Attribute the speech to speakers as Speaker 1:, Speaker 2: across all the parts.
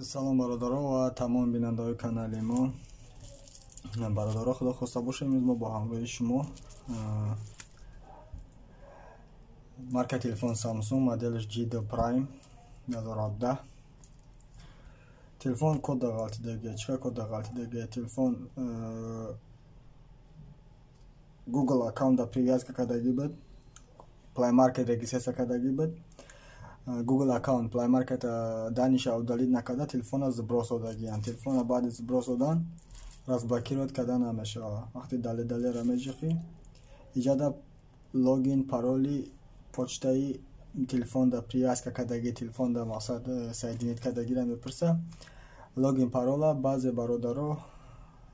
Speaker 1: Салом, бародаро ва тамоми бинандаҳои канали мо. Бародаро, худо хоста боша, имрӯз мо бо ҳамроҳи шумо марка телефон Samsung, моделаш G2 Prime 2010. Телефон кода ғалтидагия. Чӣ кода ғалтидагия? Телефон Google аккаунта привязка кардагӣ буд, Play Market регистрация кардагӣ буд. Google аккаунт Play Market данныеша удалить накарда, телефона сброс додагиянд. Телефона баъди сброс додан разблокировать карда намешавад. Вақти далее, далееро меҷиқӣ, иҷода логин, пароли почтаи телефонда привязка кардагӣ, телефонда мақсад соединить кардагиро мепурса. Логин, парола баъзе бародаро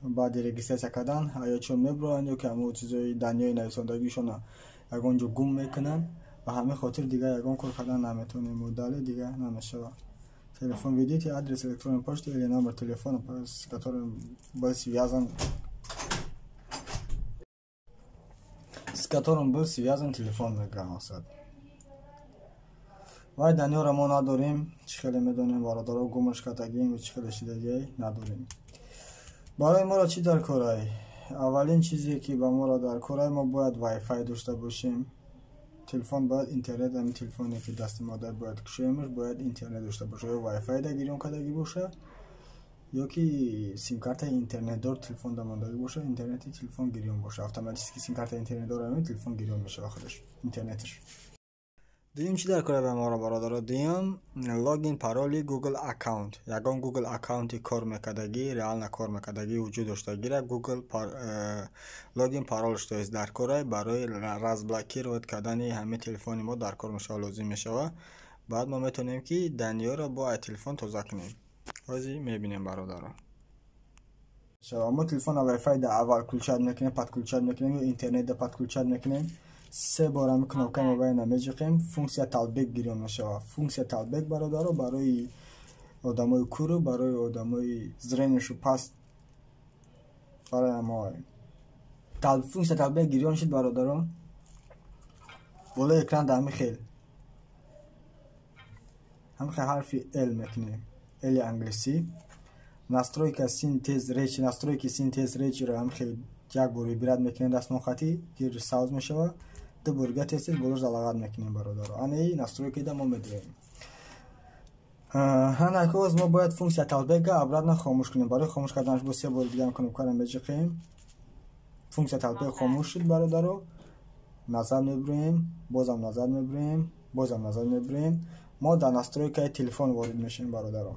Speaker 1: баъди регистрация кардан ё чун мебуранд, ё ки ҳамон чизои данныеи нависондагишона ягон ҷо гум мекунанд. Ба ҳамин хотир дигар ягон кор кардан наметавонем, далее дигар намешавад. Телефон: введите адрес электронной почты или номер телефона, с которым был связан телефон, мегӯяд. Мақсад, вай данныеро мо надорем. Чӣ хеле медонем, бародаро, гумаш кардагим, чӣ хеле шидагиай, надорем. Барои моро чӣ дар корай? Аввалин чизе ки ба моро дар корай, мо бояд Wi-Fi дошта бошем. Телефон бояд интернет, ҳамин телефоне ки дасти мо дар бояд кушоемаш, бояд интернет дошта боша, ё Wi-Fi да гирён кардагӣ боша, ё ки симкартаи интернетдор телефонда мондагӣ боша, интернети телефон гирён боша. Автоматически симкартаи интернетдор ҳамин телефон гирён мешава худаш интернеташ. Дуюм, чӣ дар кора ба моро, бародаро? Дуюм, логин, пароли Google аккаунт. Ягон Google аккаунти кор мекардагӣ, реально кор мекардагӣ вуҷуд доштагира, Google логин, паролш, то есть дар корай барои разблокировать кардани ҳамин телефони мо дар кор мешава, лозим мешава. Баъд мо метавонем ки данныеро бо ай телефон тоза кунем. Ҳозир мебинем, бародаро. Мо телефона Wi-Fi да аввал включать мекунем, подключать мекунем ё интернет да подключать мекунем. Се бор ҳами кнопкаи мобайна меҷиқем, функсия TalkBack гирён мешавад. Функсия TalkBack, бародаро, барои одамои куру, барои одамои зрениешу паст, барои ҳамои функсия TalkBack гирён шуд, бародаро. Болои экран да ҳамин хел ҳарфи L мекунем, L англисӣ. Настройка синтез речи, настройки синтез речиро ҳамин хел як бор выбирать мекунем, дастмонхатӣ гир сабз мешавад. Ду бор дига тез тез болош далағат мекунем, бародаро. Анаи настройкида мо медиҳем. Ана боз мо бояд функсия TalkBackа обратно хомӯш кунем. Барои хомӯш карданаш бо се бори дига кнопкаро меҷиқем. Функсия TalkBack хомӯш шуд, бародаро. Назад мебурем, бозам назад мебурем, бозам назад мебурем. Мо дар настройкаи телефон ворид мешавем, бародаро.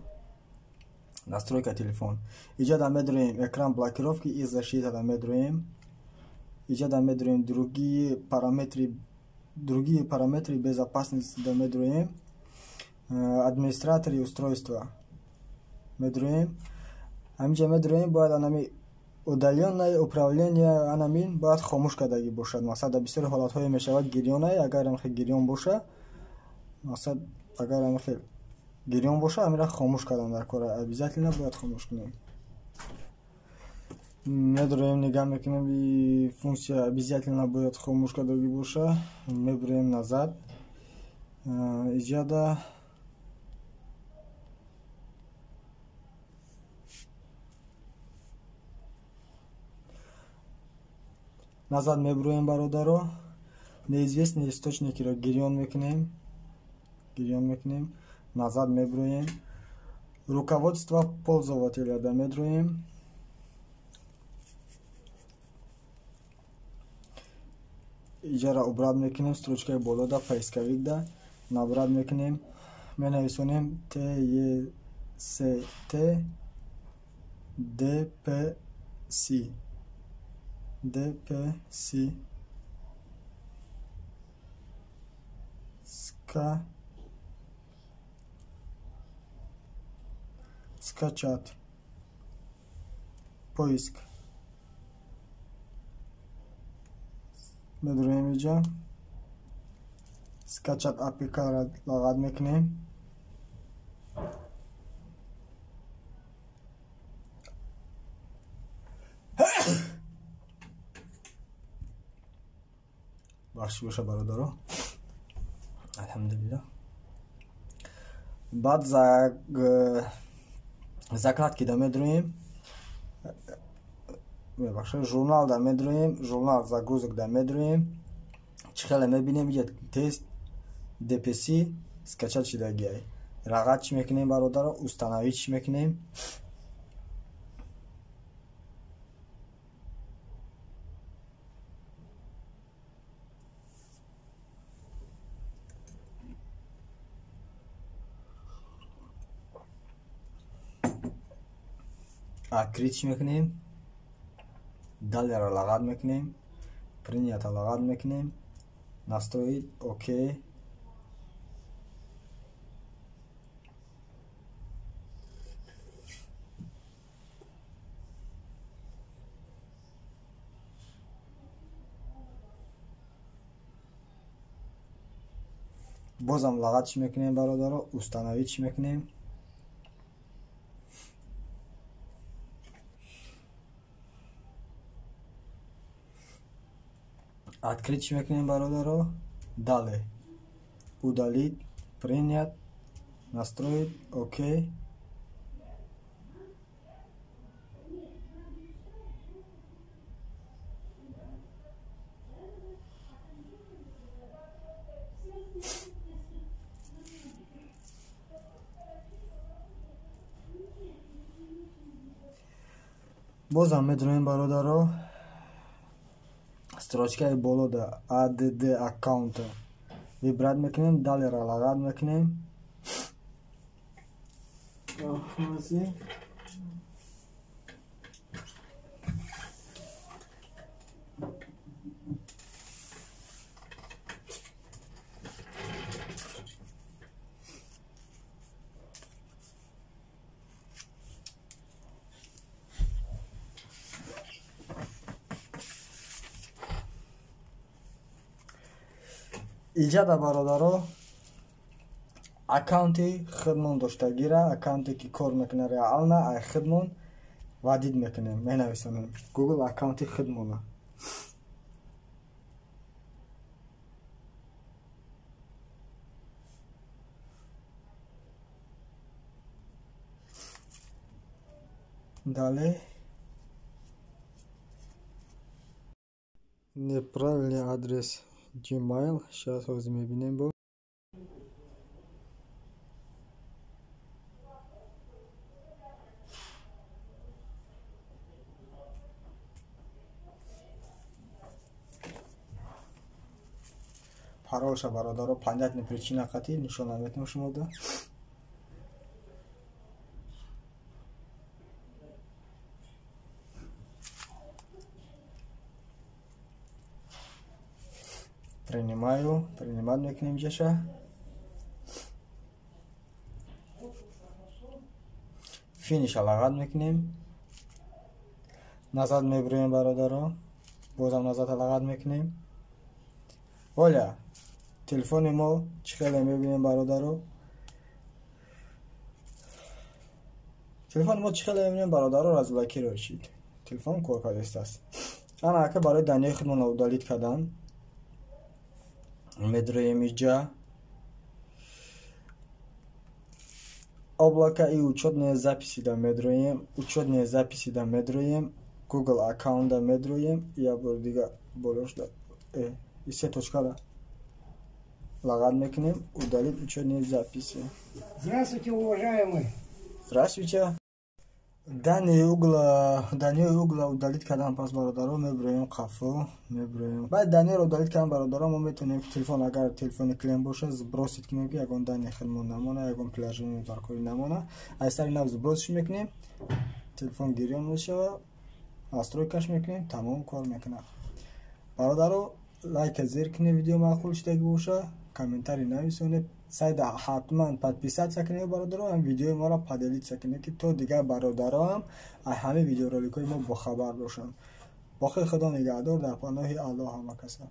Speaker 1: Настройка телефон иҷода медроем, экран блокировки и защитада медроем. Иҷода медроем, другие параметры, другие параметры безопасности да медроем, администраторы устройства медроем. Ҳаминҷа медроем, бояд анами удалённое управление, анамин бояд хомӯш кардагӣ бошад. Мақсад, дар бисёри ҳолатҳое мешавад гирёнае. Агар ҳамхел гирён боша, мақсад, агар ҳамхел гирён боша, ҳамира хомӯш кардан дар кора, обязательно бояд хомӯш кунем. Медроем, нигаҳ мекунем, функсия обязательно бояд хомӯш кардагӣ боша. Мебурем назад. Иҷода назад мебуроем, бародаро. Неизвестные источникиро гирён мекунем, гирён мекунем. Назад мебуроем, руководство пользователя да медроем. Иҷара убрать мекунем, строчкаи болода поисковик да набрать мекунем, менависонем Т Е С Т Д П С Д П С скачать, поиск. Медроем иҷа, скачать APK-ро лағат мекунем. Бахши боша, бародаро. Алҳамдулилло. Баъд за Закладки да медроем, мебахшед, журнал да медроем, журнал загрузок да медроем. Чӣ хеле мебинем, иҷа тест DPC скачать шидагиай. Рағат чӣ мекунем, бародаро? Установить чӣ мекунем? Открыть мекунем, далее лағат мекунем, принято лағат мекунем, настроить, окей. Бозам лағат чӣ мекунем, бародаро? Установить чӣ мекунем? Открыть чӣ мекунем, бародаро? Далее удалить, принять, настроить, окей. Бозам медроем, бародаро, строчкаи болода add аккаунта выбрать мекунем, далее лағат мекунем. Иҷада, бародаро, аккаунти худмон доштагира, аккаунте ки кор мекуна реально, ай худмон вадид мекунем, менависонем Google аккаунти худмона. Далее неправильный адрес Gmail. Сейчас ҳозир мебинем бо. Паролша, бародаро, понятный причина қати нишон наметем шумода. Принимаю, принимать мекунем ҷаша. Финиша лағат мекунем. Назад мебурем, бародаро. Бозам назад лағат мекунем. Оля, телефони мо чӣ хеле мебинем, бародаро? Телефони мо чӣ хеле мебинем, бародаро, разблокировать шид. Телефон кор кардааст. Ана ака барои данные худмонро удалить кардан медроем иҷа облако и учетные записи да медроем, учетные записи да медроем, Google аккаунт да медроем, я бор дига болош да и се точка да лағат мекунем, удалить учетные записи.
Speaker 2: Здравствуйте, уважаемые.
Speaker 1: Здравствуйте. Данные угла удалить кардан пас, бародаро, меброем қафо, меброем. Баъд данныеро удалить кардан, бародаро, мо метавонем телефон, агар телефони клиент боша, сбросить кунем, ки ягон данные худмон намона, ягон приложение даркорӣ намона. Аз сари нав сбросиш мекунем, телефон гирён мешава, настройкаш мекунем, тамом кор мекунад. Бародаро, лайка зер кунед, видео маъқул шидаги боша, комментарий нависонед, сайда ҳатман подписаться кунед, бародаро, ҳам видеои моро поделиться кунед, ки то дигар бародароам аз ҳамаи видеороликҳои мо бохабар бошанд. Боқӣ Худо нигаҳдор, дар паноҳи Аллоҳ ҳама каса.